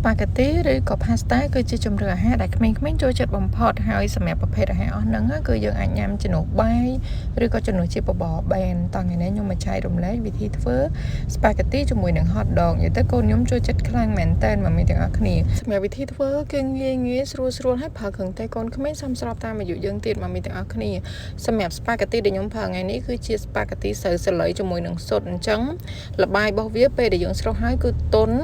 ស្ប៉ាហ្គាទីឬក៏ផាស្តាគឺជាជម្រើសអាហារដែលក្មេងៗចូលចិត្តបំផុតហើយសម្រាប់ប្រភេទអាហារអស់ហ្នឹងគឺយើងអាចញ៉ាំជំនួសបាយឬក៏ជំនួសជាបបរបានតោះថ្ងៃនេះខ្ញុំមកចែករំលែកវិធីធ្វើស្ប៉ាហ្គាទីជាមួយនឹង hot dog និយាយទៅកូនខ្ញុំចូលចិត្តខ្លាំងមែនតើមកមានទាំងអស់គ្នាសម្រាប់វិធីធ្វើគឺងាយងាយស្រួលស្រួលហើយប្រើគ្រឿងទេសកូនក្មេងសមស្របតាមអាយុយើងទៀតមកមានទាំងអស់គ្នាសម្រាប់ស្ប៉ាហ្គាទីដែលខ្ញុំប្រើថ្ងៃនេះគឺជាស្ប៉ាហ្គាទីស្រូវសាលីជាមួយនឹងស៊ុតអញ្ចឹងល្បាយរបស់វាពេលដែលយើងស្រុះហើយគឺទន់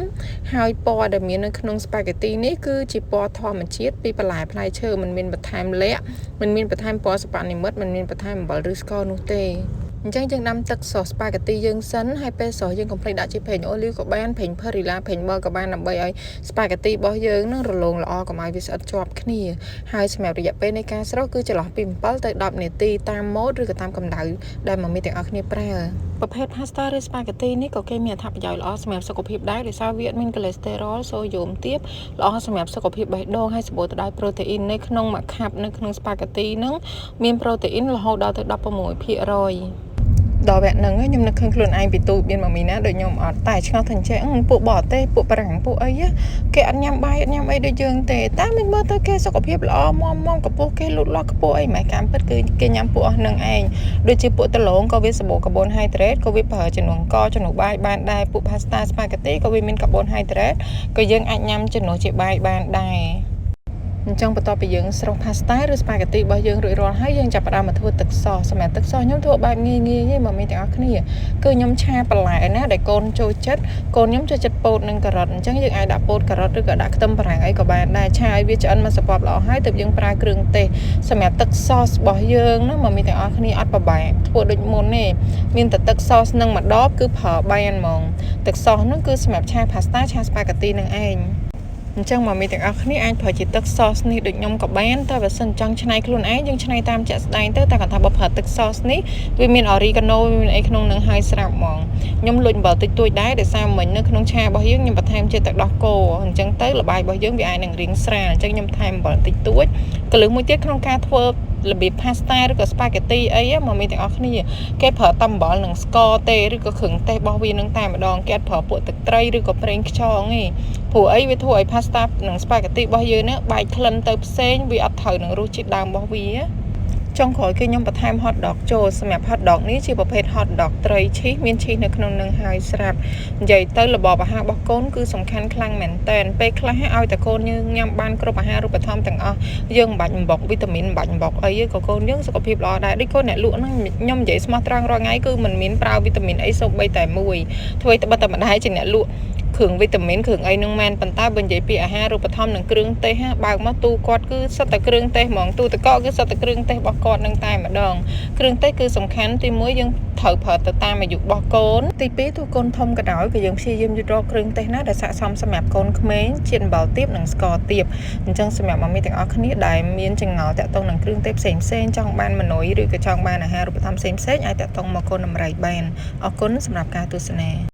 ហើយពណ៌ដែលមាននៅក្នុងស្ប៉ាហ្គាទីនេះគឺជាពណ៌ធម្មជាតិពីបន្លែផ្លែឈើមិនមានបន្ថែមលក្ខមិនមានបន្ថែមពណ៌សប្បនិម្មិតមិនមានបន្ថែមអំបិលឬស្ករនោះទេអញ្ចឹងយើងដាំទឹកសស្ប៉ាហ្គាទីយើងសិនហើយពេលសយើងកុំភ្លេចដាក់ជាប្រេងអូលីវក៏បានប្រេងផឺរីឡាប្រេងប័រក៏បានដើម្បីឲ្យស្ប៉ាហ្គាទីរបស់យើងនឹងរលោងល្អកុំឲ្យវាស្អិតជាប់គ្នាហើយសម្រាប់រយៈពេលនៃការស្រុះគឺចន្លោះពី7ទៅ10នាទីតាមម៉ូដឬក៏តាមកម្ដៅដែលម៉ាមីទាំងអស់គ្នាប្រើប្រភេទ pasta ឬ spaghetti នេះក៏គេមានអត្ថប្រយោជន៍ល្អសម្រាប់សុខភាពដែរដោយសារវាអត់មានកូលេស្តេរ៉ុលសូដ្យូមទាបល្អសម្រាប់សុខភាពបេះដូងហើយសម្បូរទៅដោយប្រូតេអ៊ីននៅក្នុងមួយខាប់នៅក្នុង spaghetti ហ្នឹងមានប្រូតេអ៊ីនរហូតដល់ទៅ16%ដល់វគ្គហ្នឹងខ្ញុំនឹកឃើញខ្លួនឯងពីទូចមានម៉ាមីណាដូចខ្ញុំអត់តែឆ្ងល់ថាអញ្ចឹងពួកបរទេសពួកបារាំងពួកអីគេអត់ញ៉ាំបាយអត់ញ៉ាំអីដូចយើងទេតែមិនមើលទៅគេសុខភាពល្អមាំមាំកម្ពស់គេលូតលាស់ខ្ពស់អីម៉េះតាមពិតគឺគេញ៉ាំពួកអស់នឹងឯងដូចជាពួកដំឡូងក៏វាសម្បូរកាបូនហៃដ្រេតក៏វាប្រើជំនួសកជំនួសបាយបានដែរពួកផាស្តាស្ប៉ាហ្គាទីក៏វាមានកាបូនហៃដ្រេតក៏យើងអាចញ៉ាំជំនួសជាបាយបានដែរអញ្ចឹងបន្ទាប់ពីយើងស្រុះផាស្តាឬស្ប៉ាហ្គាទីរបស់យើងរួចរាល់ហើយយើងចាប់ផ្ដើមមកធ្វើទឹកសសម្រាប់ទឹកសខ្ញុំធ្វើបែបងាយងាយទេមកមានទាំងអស់គ្នាគឺខ្ញុំឆាបន្លែណាដែលកូនចូលចិត្តកូនខ្ញុំចូលចិត្តពោតនិងការ៉ុតអញ្ចឹងយើងអាចដាក់ពោតការ៉ុតឬក៏ដាក់ខ្ទឹមបារាំងអីក៏បានដែរឆាឲ្យវាឆ្អិនមកសពប់ល្អហើយទើបយើងប្រើគ្រឿងទេសសម្រាប់ទឹកសរបស់យើងណាមកមានទាំងអស់គ្នាអត់ពិបាកធ្វើដូចមុនទេមានតែទឹកសនឹងមួយដបគឺប្រើបានហ្មងទឹកសហ្នឹងគឺសម្រាប់ឆាផាស្តាឆាស្ប៉ាហ្គាទីនឹងឯងអញ្ចឹងមកមីទាំងអស់គ្នាអាចប្រើជាទឹកសសនេះដូចខ្ញុំក៏បានតែបើសិនចង់ច្នៃខ្លួនឯងយើងច្នៃតាមជាក់ស្ដែងទៅតែគាត់ថាបើប្រើទឹកសសនេះវាមាន oregano វាមានអីក្នុងនឹងហើយស្រាប់ហ្មងខ្ញុំលុញអំបិលតិចតួចដែរដោយសារមិញនៅក្នុងឆារបស់យើងខ្ញុំបន្ថែមជាតិទឹកដោះគោអញ្ចឹងទៅល្បាយរបស់យើងវាអាចនឹងរាងស្រាលអញ្ចឹងខ្ញុំថែមអំបិលតិចតួចកលឹះមួយទៀតក្នុងការធ្វើរបៀប pasta ឬក៏ spaghetti អីមកមានទាំងអស់គ្នាគេប្រើតែអំបិលនិងស្ករទេឬក៏គ្រឿងទេសរបស់វានឹងតែម្ដងគេអត់ប្រើពួកទឹកត្រីឬក៏ប្រេងខ្យងទេព្រោះអីវាធ្វើឲ្យ pasta និង spaghetti របស់យើងនេះបែកក្លិនទៅផ្សេងវាអត់ត្រូវនឹងរសជាតិដើមរបស់វាចុងក្រោយគឺខ្ញុំបន្ថែម hot dog ចូលសម្រាប់ hot dog នេះជាប្រភេទ hot dog ត្រីឈីសមានឈីសនៅក្នុងនឹងហើយស្រាប់និយាយទៅរបបអាហាររបស់កូនគឺសំខាន់ខ្លាំងមែនតើពេលខ្លះឲ្យតែកូនយើងញ៉ាំបានគ្រប់អាហារូបត្ថម្ភទាំងអស់យើងមិនបាច់បំបុកវីតាមីនមិនបាច់បំបុកអីទេក៏កូនយើងសុខភាពល្អដែរដូចកូនអ្នកលក់ហ្នឹងខ្ញុំនិយាយស្មោះត្រង់រាល់ថ្ងៃគឺមិនមានប្រើវីតាមីនអីសូម្បីតែមួយធ្វើត្បិតតែម្ដាយជាអ្នកលក់គ្រឿងវីតាមីនគ្រឿងអីនឹងមែនប៉ុន្តែបើនិយាយពីអាហារូបត្ថម្ភនិងគ្រឿងទេសបើកមកទូគាត់គឺសុទ្ធតែគ្រឿងទេសហ្មងទូទឹកកកគឺសុទ្ធតែគ្រឿងទេសរបស់គាត់នឹងតែម្ដងគ្រឿងទេសគឺសំខាន់ទីមួយយើងត្រូវប្រើទៅតាមអាយុរបស់កូនទី2ទោះកូនធំក៏ដោយក៏យើងព្យាយាមយត់រកគ្រឿងទេសណាដែលស័ក្តិសមសម្រាប់កូនក្មេងជាតិអំបិលទាបនិងស្ករទាបអញ្ចឹងសម្រាប់ម៉ាមីទាំងអស់គ្នាដែលមានចង្អល់តាក់ទងនឹងគ្រឿងទេសផ្សេងផ្សេងចង់បានម៉នុយឬក៏ចង់បានអាហារូបត្ថម្ភផ្សេងផ្សេងអាចតាក់ទងមកកូនដំរីបានអរគុណសម្រាប់ការទស្សនា។